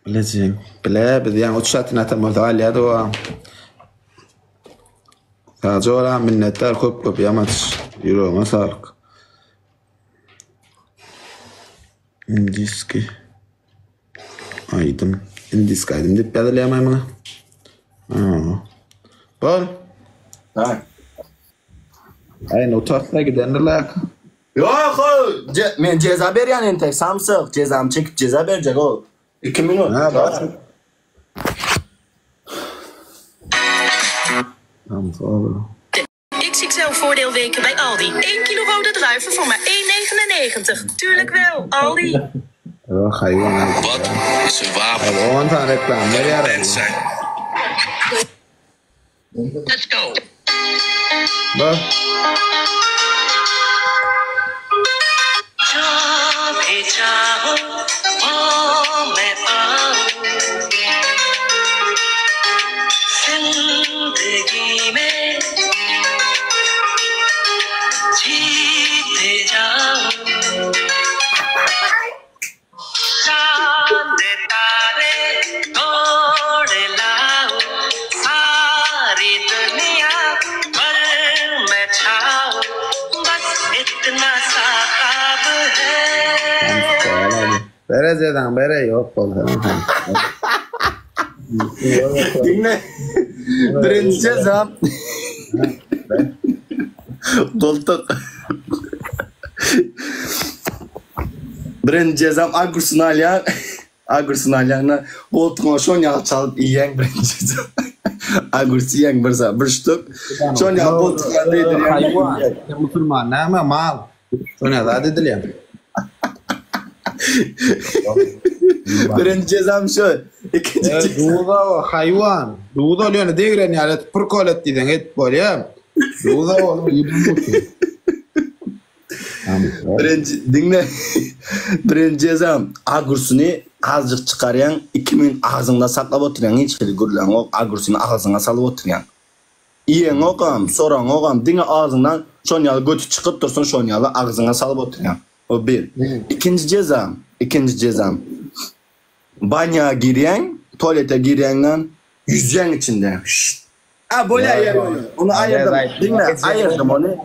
Bilejek. Bile biz ýaňy uç satyn atan bolsak alýardyk o. Sagja bol agam minnetdar köp köp ýamaç ýüregiňe saglyk. Indiski aýdym. Indiski aýdym diýip ýazylýarmy muňa? Ha. Bol. Ha. Aý, utarsa gidendirler. Ýok ol men jeza berýän entek samsyk jezamy çekip jeza berjek ol. 2 minut. Ha bar. Samsyk ol. XXL voordeelweken bij Aldi. 1 kilo rode druiven voor maar 1,99. Tuurlijk wel, Aldi. Ýok haýwan. Wat is een wapen? On sany reklam berýär. Mens zijn. Let's go! Bak. Bere jezaň bere ýok bolsa. Diňle. Birinji jezam. Goltuk. Birinji jezam agursyny alýaň. Agursyny alýaňda goltugyňa şon ýaly çalyp iýýäň birinji jezam. Agursi iýýäň bir sa bir ştuk. Şon ýaly goltugyňa değdirýäň. Haýwan. Sen musulman näme mal. Şon ýaly zat edilýär. Birinji jezam şu. Ikinji jezam. Duza o haýwan. Duz ol ýöne degren ýaly etip prikol et diýseň edip bolýar. Duza ol Birinji diňle. Birinji jezam agursyny azjyk çykarýaň, 2 minut agzyňda saklap oturýaň, hiç hili gürläňok, agursyny agzyňa salyp oturýaň. Iýeňokam, soraňokam, diňe agzyňdan şon ýaly göti çykyp dursun, şon ýaly agzyňa salyp oturýaň. O bir. Ikinji jezam, ikinji jezam. Banýa girýäň, tualete girýäňden ýüzýäň içinde. Şşt. A bolýa ýa ýok. Ony aýyrdym. Diňle, aýyrdym ony.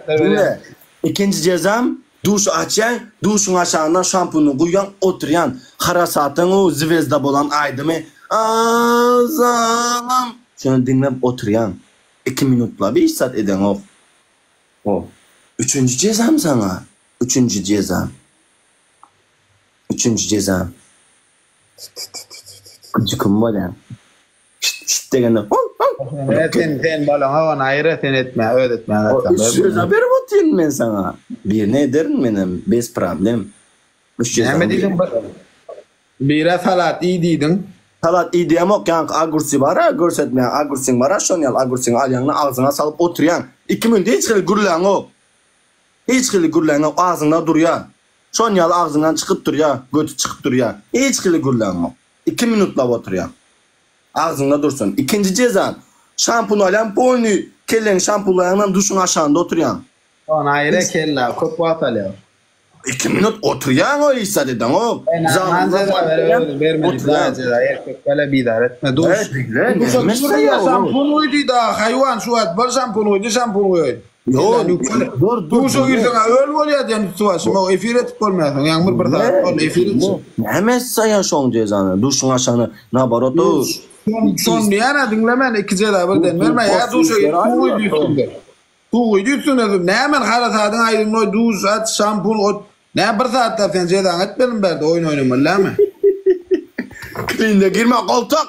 Diňle. Ikinji jezam duş açýaň, duşuň aşagyndan şampuny guýýaň, oturýaň. Harasatyň u zwezda bolan aýdymy Azam. Şony diňläp oturýaň. Iki minutlap hiç zat edeňok. O. Üçünji jezam saňa. Üçünji jezam. Üçünji jezam. Güjükim bolýaň. Şit şit degende how how. Sen sen sen balaňa ony aýyra sen etme öz etme gatsaň. Üç jeza berip otyryn men saňa. Birini ederin menem bez problem. Üç jeza. Näme diýdiň bir Bire salat iý diýdiň. Salat iý diýemok ýaňky agursi bar-a görsetmeýän agursiň bar-a şon ýaly agursiňi alýaňda agzyňa salyp oturýaň. Iki minut hiç hili gürläňok. Hiç hili gürläňok agzyňda durýa. Şon ýaly agzyňdan çykyp durýa, göti çykyp durýa. Hiç hili gürläňok. Iki minutlap oturýaň. Agzyňda dursun. Ikinji jezaň, şampun alýaň, polnyý kelleňi şampunlaýaňdan duşuň aşagynda oturýaň. Ony aýyra kellä köp wagt alýar. Iki minut oturýaň o hiç zat edeňok. Normal jeza ber özüň bermedik zat jeza erkek bele bizar etme duş. Duşa girdi şampun guýdy da haýwan şu wagt bir şampun guýdy şampun guýaýyn. Ýok dur dur. Duşa girseň öl bolýar diýen üsti başym o efir etip bolmaýarsyň ýaňy bir sagat boldy efir etjek. Näme etseň şoň jezany duşuň aşagyna naborot o. Şony diýýän-ä diňlemän iki jeza birden berme ýa duşa girip suw guýdy üstüňde. Suw guýdy üstüne suw. Näme harasadyň aýdymyny goý duş aç şampun ot. Nä bir saatlap sen jezaňy etmedim bärde oýun oýnamaly dälmi? Klinde girme goltuk!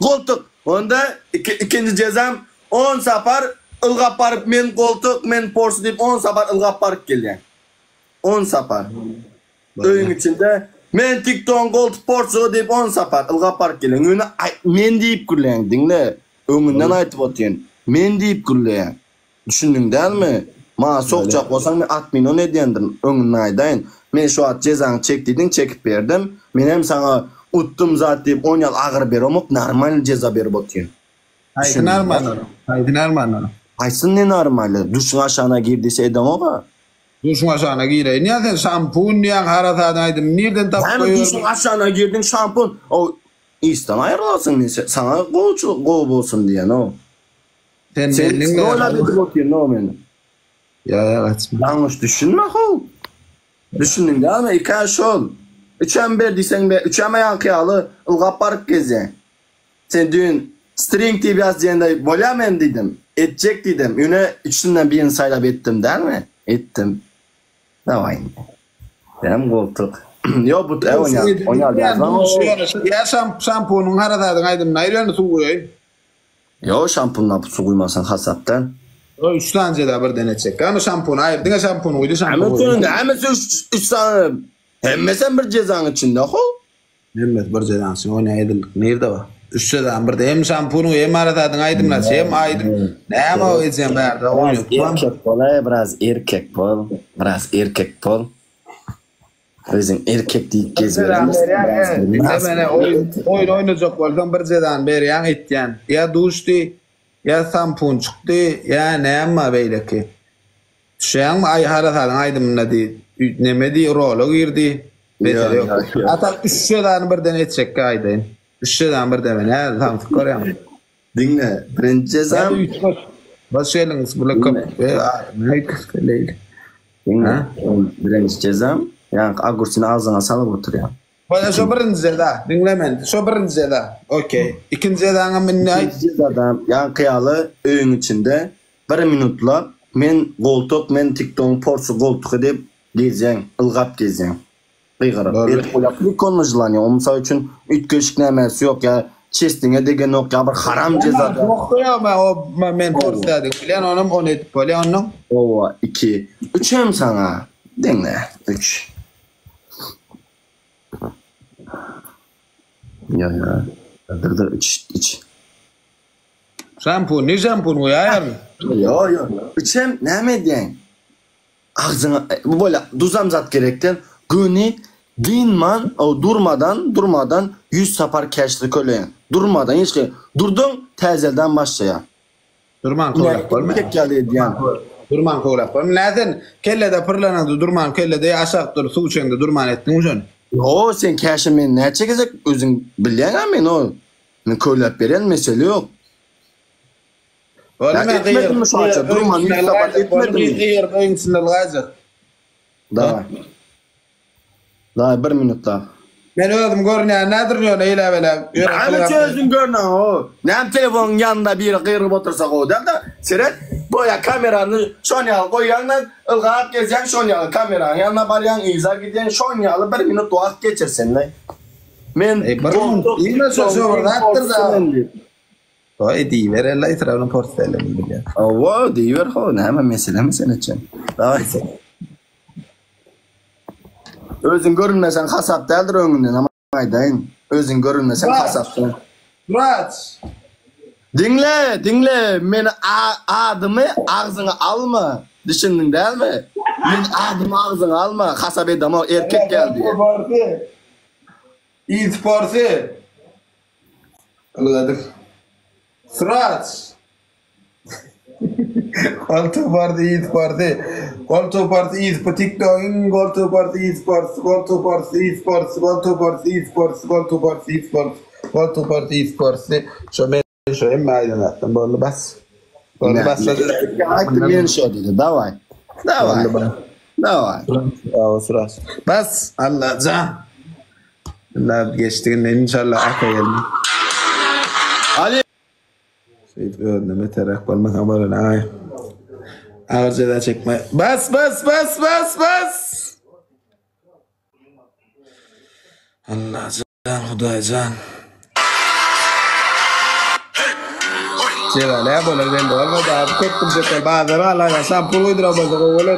Goltuk! Onda ikinji jezam on sapar ylgap baryp men goltuk men porsy diýip on sapar ylgap baryp gelýäň. On sapar. Öýüň içinde men tiktogyň goltuk porsugy diýip on sapar ylgap baryp gelýäň. Ýöne men diýip gürleýäň diňle. Öňünden aýtyp otyryn. Men diýip gürleýäň. Düşündiň dälmi? Maňa sokjak bolsaň men atminon edýändirin. Öňünden aýdaýyn. Men şu wagt jezaňy çek diýdiň çekip berdim. Menem saňa utdum zat diýip on ýaly agyr beremok normalny jeza berip otyryn. Haýsy normalny? Haýsy normalny? Haýsy nenormalny? Duşuň aşagyna gir diýse edeňoga. Duşuň aşagyna gireýin ýa sen şampun diýýäň harasadyň aýdymyny nirden tapyp Näme goýberdiň. duşuň aşagyna girdiň şampun o ysdan aýrylarsyň men saňa gowçulyk gowy bolsun diýen o. Sen Sen meni diňle. oýlap edip otyryn o meni. Ýa ýa gaçma. Ýalňyş düşünme how. Düşündiň dälmi ikä şol. Üçem ber diýseň ber üçem ýaňky ýaly ylgap baryp gezýäň. Sen düýn string diýip ýaz diýende bolýa men diýdim. Etjek diýdim. Ýöne üçüsinden birini saýlap etdim dälmi? Etdim. Dawaý indi. Dem goltuk. Ýok bu e onýa onýa ýazmaň. Ýa şampunyň harasadyň aýdymyny aýyr ýöne suw guýaýyn. Ýok şampunlap suw guýmasaň hasap däl. Ýok üç sany jeza birden etjek. Ýöne şampuny aýyr diňe şampuny guýdy şampun guýdy. Hemmesi üç sany hemmesem bir jezaň içinde how. Hemmesi bir jezanyň içinde oýnaýan edildik. Nirde bar? Üç jezany birde hem şampunyň hem arasadyň aýdymlaç hem aýdym. Näme o ejem bärde Biraz erkek bol-aý, biraz erkek bol. Biraz erkek bol. Özüň erkek diýip gezberemirsiň biraz bir Diňle meni oýun oýun oýnajak bolsaň bir jezany berýäň etýän. Ýa duş diý, ýa sampunçyk diý, ýa näme bar beýleki. Düşýäňmi aý harasadyň aýdymynda diý neme diý rola gir diý mesele ýok. A tak üç jezany birden etjekkä aýdaýyn. Üç jezany birden men hä samsyk görýäňmi. Diňle birinji jezam. Hoş geldiňiz bula köp Diňle birinji jezam ýaňky ogursyny agzyňa salyp oturýaň. Bolýa şo birinji jeza diňle meni şo birinji jeza okey ikinji jezaňam indi aýt. Ikinji jezada ýaňky ýaly öýüň içinde bir minutlap men goltuk men tiktogyň porsy goltugy diýip gezýäň ylgap gezýäň. Gygyryp. Edip bolýar. Prikolny želaniýa. O mysal üçin üýtgeşik nämesi ýok ýa çestiňe degenok ýa bir haram jeza däl. Ýok ýok men o men pors dädigimi bilýän onam ony edip bolýar onnoň. Owa iki. Üçem saňa. Diňle. Üç. Ýa ýa. Dur dur üç üç. Şampun ne şampun goýaýaryn. Ýok ýok. Üçem näme edýäň? Agzyňa bu bolýa duzam zat gerek däl göni dynman o durmadan durmadan ýüz sapar käşli köleýäň durmadan hiç hili durduň täzelden başlaýaň. Durman köwläp bolmaýar. Erkek ýaly edýäň. Durman köwläp bolmaýar. Nä sen kellede pyrlanaňda durman kellede aşak dur suw içeňde durman etdiňmi şony? Ýo sen käşe men näçe gezek özüň bilýäňä men o men köwläp berýän mesele ýok. Boldy men Etmedimmi şu aça? Durman ýüz sapar etmedimmi? Gygyryp öýüň içinde ylgaýjak. Daway. Daway bir minut daha. Men özüm görünýän nädir ýöne eýläp-eýläp ýöne Näme üçin özüň görünäň o? Näme telefonyň ýanynda biri gygyryp otursa gowy däl-de. Seret, boýa kamerany şon ýaly goýýaň-da, ylgap gezýäň şon ýaly kameranyň ýanyna barýaň, yza gidýäň, şon ýaly bir minut wagt geçir sende. Men Eý, bir minut diýme şo şo bir zatdyr-da. Goý diýiber ella ysraýylyň portfelini bilýän. Hawa diýiber how näme meselemi sen üçin. Daway. Özüň görünmeseň hasap däldir öňünden hem aýdaýyn. Özüň görünmeseň hasap däl. Wraç. Diňle, diňle, meni adymy agzyňa alma. Düşündiň dälmi? Men adymy agzyňa alma, hasap edemok, erkek geldi. E-sporty. Ylgadyk. Suraç. Goltugy bardy, yz bardy. Goltugy bardy, yz bu TikTokyň goltugy bardy, yz bardy, goltugy bardy, yz bardy, goltugy bardy, yz bardy, goltugy bardy, yz bardy, goltugy bardy, yz bardy. Şo men şo hemme aýdan zatdan boldy bas. Boldy bas. Aýtdy men şo diýdi. Daway. Daway. Daway. Bravo Suraç. Bas Allajan. Illa geçdi indi inşallah aka geldi. Ali. Şeýdip özüne beterräk bolmasaň bolar aý. Agyr jeza çekme. Bas bas bas bas bas. Allajan Hudaýjan. Jeza ne bolar belli bolmady abi köp biljekler bazara alaýlar şampun guýduran bolsa gowy bolar.